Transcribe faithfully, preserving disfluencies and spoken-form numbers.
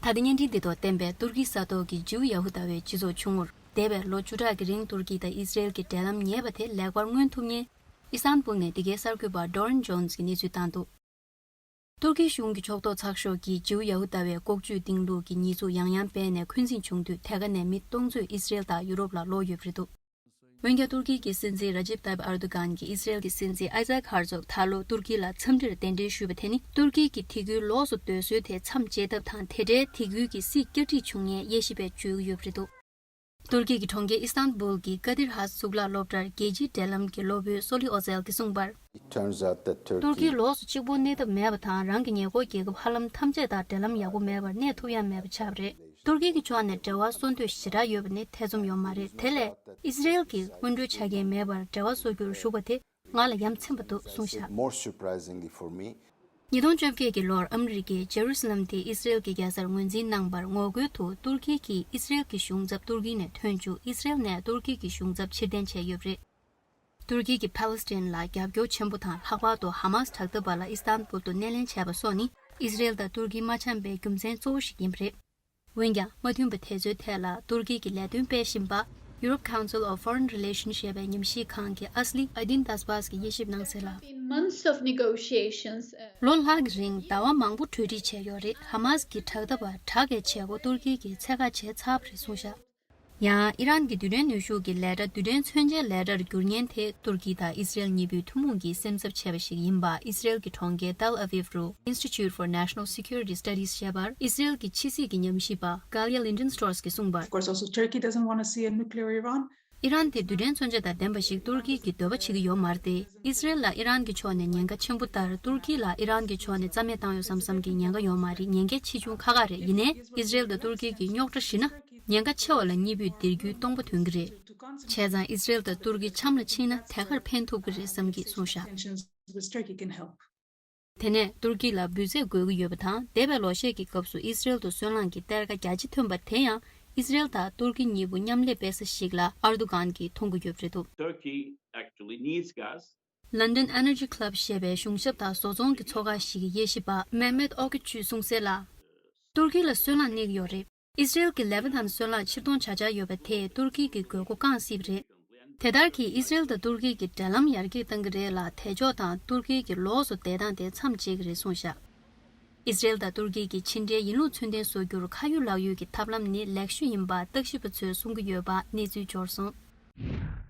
ད་ལྟ་བརྙན་འཕྲིན་འདི་ཐོག་བསྟན་པའི་ཏུར་ཀིའི་ས་ཐོག་གི་ཇིའུ་ཡ་ཧུ་དཱ་བའི་སྤྱི་ཚོགས་ཆུང་ངུར། འདས་པའི་ལོ་བཅུ་ཕྲག་གི་རིང་ཏུར་ཀི་དང་ཨི་སི་རེལ་གྱི་འབྲེལ་ལམ་ཉེས་པ་དེ་ལེགས་པར་མངོན་ཐུབ་མཁན། ཨི་སྟན་བུལ་ནས་འདི་གའི་གསར་འགོད་པ་ཌོ་རན་ཇོན་སི་གིས་གནས་ཚུལ་བཏང་འདུག་ཏུར་ཀིའི་གཞུང་གི་ཕྱོགས་གཏོགས་ཚགས་ཤོག་གིས་ཇིའུ་ཡ་ཧུ་དཱ་བའི་ལྐོག་ཇུས་གཏིང་ལུགས་ཀྱི་ཉེས་འཛུགས་ཡང་ཡང་སྤེལ་ནས་འཁོན་འཛིན་བྱུང་དུས། དེ་ག་ནས་མི་སྟོང་ཚོས་ཨི་སི་རེལ་དང་ཡུ་རོབ་ལ་ལོག་ཡོད་པ་རེད་འདུག་འོན་ཀྱང་ཏུར་ཀི་གི་སྲིད་འཛིན་ར་ཇིབ་ཏཱ་ཡིབ་ཨར་དུ་གྷན་གྱིས་ཨི་སི་རེལ་གྱི་སྲིད་འཛིན་ཨའི་ཛག་ཧར་ཛོག་ད་ལོ་ཏུར་ཀི་ལ་འཚམས་འདྲིར་གདན་འདྲེན་ཞུས་པ་དེ་ནི། ཏུར་ཀི་གིས་དེ་ཁུལ་ལོགས་སུ་སྡོད་སྲོལ་དེ་མཚམས་བཅད་ཐབས་དང་། དེ་འཕྲལ་དེ་ཁུལ་གྱི་སྲིད་བསྐྱར་སྒྲིག་བྱུང་ངེས་དབྱེ་ཞིབ་པས་བརྗོད་ཀྱི་ཡོད་པ་རེད་འདུག་ཏུར་ཀི་གི་གྲོང་ཁྱེར་ཨི་སྟན་བུལ་གྱི་ཀ་དིར་ཧ་གཙུག་ལག་སློབ་གྲྭར་རྒྱལ་སྤྱིའི་འབྲེལ་ལམ་གྱི་སློབ་དཔོན་སོ་ལི་ཨོ་ཛེལ་གྱིས་གསུངས་པར། It turns out that Turkey ཏུར་ཀི་ལོགས་སུ་གཅིག་པོ་གནས་ཐབས་མེད་པ་དང་། རང་གི་ཉེ་འཁོར་རྒྱལ་ཁབ་ཧ་ལམ་ཐམས་ཅད་དང་འབྲེལ་ལམ་ཡག་པོ་མེད་པར་གནས་ཐུབ་ཡ་མེད་པ་ཆགས་པ་རེད། ཏུར་ཀི་གི་ཕྱོགས་ནས་འབྲེལ་བ་སྲོལ་གཏོད་ཞེ་དྲག་ཡོད་པ་ནི་ཐེ་ཚོམ་ཡོད་མ་རེད། དེ་ལས་ཨི་སི་རེལ་གྱིས་སྔོན་འགྲོའི་ཆ་རྐྱེན་མེད་པར་འབྲེལ་བ་བཟོ་རྒྱུར་ཞུགས་པ་དེ་ང་ལ་ཡ་མཚན་པ་འདུག་གསུངས་བཞག More surprisingly for me, ཉིས་སྟོང་བཅོ་བརྒྱད་ཀྱི་ལོར་ཨ་མི་རི་ཀས་ཇེ་རུ་སི་ལམ་དེ་ཨི་སི་རེལ་གྱི་རྒྱལ་སར་ངོས་འཛིན་གནང་བར་ངོ་རྒོལ་དུ་ཏུར་ཀི་གིས་ཨི་སི་རེལ་གྱི་གཞུང་ཚབ་ཏུར་ཀི་ནས་ཐོན་བཅུག་ཨི་སི་རེལ་ནས་ཏུར་ཀི་གི་གཞུང་ཚབ་ཕྱིར་འཐེན་བྱས་ཡོད་པ་རེད། ཏུར་ཀི་གིས་ཕཱ་ལེ་སི་ཐན་ལ་རྒྱབ་སྐྱོར་ཆེན་པོ་དང་། ལྷག་པར་དུ་ཧ་མཱ་སི་དྲག་འཐབ་པ་ལ་ཨི་སྟན་བུལ་དུ་སྣེ་ལེན་བྱས་པ་སོགས་ནི་ཨི་སི་རེལ་དང་ཏུར་ཀི་མ་འཆམ་པའི་རྒྱུ་མཚན་གཙོ་བོ་ཞིག་ཡིན་པ་རེད། འོན་ཀྱང་། མ་མཐུན་པ་དེ་ཚོའི་ཐད་ལ་ཏུར་ཀི་གིས་ལས་དོན་སྤེལ་བཞིན་པ། Europe Council of Foreign Relations ཞེས་པའི་ཉམས་ཞིབ་ཁང་གི་ཨ་སི་ལི་ཨ་དིན་དཱས་བཱས་ཀྱིས་དབྱེ་ཞིབ་གནང་གསལ་ལ། Been months of negotiations, uh, ལོ་ལྷག་གི་རིང་ཟླ་བ་མང་པོ་གྲོས་འདྲིས་བྱས་ཡོད་རེད། ཧ་མཱ་སི་གི་དྲག་འཐབ་པ་དྲག་གི་བྱེད་སྒོ་ཏུར་ཀི་གིས་ཚད་བཀག་བྱས་ཚར་བ་རེད་གསུངས་བཞག་ཡང་། ཨི་རན་གྱི་རྡུལ་ཕྲན་ནུས་ཤུགས་ཀྱི་ལས་གྲྭ་རྡུལ་ཕྲན་མཚོན་ཆའི་ལས་གྲྭར་འགྱུར་མཁན་དེ་ཏུར་ཀི་དང་ཨི་སི་རེལ་གཉིས་པོའི་ཐུན་མོང་གིས་སེམས་འཚབ་བྱས་པ་ཞིག་ཡིན་པ་ཨི་སི་རེལ་གྱི་གྲོང་ཁྱེར་ཏཱལ་ཨ་བིབ་རུ་Institute for National Security Studies ཞེས་པར་ཨི་སི་རེལ་གྱི་ཕྱི་སྲིད་ཀྱི་ཉམས་ཞིབ་པ་Galya Lindenstrass གིས་གསུངས་པར། Of course, also Turkey doesn't want to see a nuclear Iran. ཨི་རན་དེ་རྡུལ་ཕྲན་མཚོན་ཆ་དང་ལྡན་པ་ཞིག་ཏུར་ཀི་གིས་འདོད་པ་བྱེད་ཀྱི་ཡོད་མ་རེད་དེ། ཨི་སི་རེལ་ལ་ཨི་རན་གྱི་ཕྱོགས་ནས་ཉེན་ཁ་ཆེན་པོ་ལྟར་ཏུར་ཀི་ལ་ཨི་རན་གྱི་ཕྱོགས་ནས་རྩ་མེད་བཏང་ཡོད་བསམ་བསམ་གྱི་ཉེན་ཁ་ཡོད་མ་རེད། ཉེན་ཁའི་ཆེ་ཆུང་ཁག་ཁག་རེད། ཡིན་ནའི་ཨི་སི་རེལ་དང་ཏུར་ཀི་གི་རྙོག་དྲ་ཞི་ན། ཉེན་ཁ་ཆེ་བ་ལ་གཉིས་པོས་འདིར་འགྱུར་སྟོང་པ་ཐོན་གྱི་རེད། བྱས་ཙང་ཨི་སི་རེལ་དང་ཏུར་ཀི་འཆམ་ལ་ཕྱིན་ན་དེ་གར་ཕན་ཐོགས་ཀྱི་རེད་བསམ་གྱིས་གསུངས་བཞག Tensions with Turkey can help. དེ་ནས་ཏུར་ཀི་ལ་འབུལ་རྫས་དགོས་ཀྱི་ཡོད་པ་དང་། འདས་པའི་ལོ་ཤས་ཀྱི་སྐབས་སུ་ཨི་སི་རེལ་དུ་སོལ་རླངས་ཀྱི་གཏེར་ཁ་རྒྱ་ཆེ་ཐོན་པ་དེ་ཡང་ཨི་སི་རེལ་དང་ཏུར་ཀི་གཉིས་པོ་མཉམ་ལས་སྤེལ་ས་ཞིག་ལ་ཨར་དུ་གྷན་གྱིས་མཐོང་གི་ཡོད་པ་རེད་འདུག Turkey actually needs gas. London Energy Club ཞེས་པའི་གཞུང་ཞབས་དང་བཟོ་ཚོང་གི་ཚོགས་ཁང་ཞིག་གི་དབྱེ་ཞིབ་པ་མེ་མེད་ཨོ་ཀི་ཆུས་གསུངས་གསལ་ལ། ཏུར་ཀི་ལ་སོལ་རླངས་གནས་ཀྱི་ཡོད་རེད། ཨི་སི་རེལ་གྱིས་ལེ་བྷ་ནན་སོལ་རླངས་ཕྱིར་གཏོང་བྱ་འཆར་ཡོད་པ་དེས་ཏུར་ཀི་གི་དགོས་མཁོ་བསྐང་སྲིད་པ་རེད། དེ་ལྟར་གྱིས་ཨི་སི་རེལ་དང་ཏུར་ཀི་གི་འབྲེལ་ལམ་ཡར་རྒྱས་གཏང་གི་རེད་ལ། དེ་ཕྱོགས་དང་ཏུར་ཀི་གི་ལོགས་སུ་བསྡད་སྟངས་དེ་མཚམས་བཅད་ཀྱི་རེད་གསུངས་བཞག་ཨི་སི་རེལ་དང་ཏུར་ཀི་གི་ཕྱི་འབྲེལ་ཡིན་ལུགས་ཚུལ་ལྡན་བཟོ་རྒྱུར་ཁ་ཡོད་ལག་ཡོད་ཀྱི་ཐབས་ལམ་ནི་ལེགས་ཤོས་ཡིན་པ་བརྟག་ཞིབ་པ་ཚོས་གསུང་གི་ཡོད་པ་གནས་ཚུལ་འབྱོར་སོང་།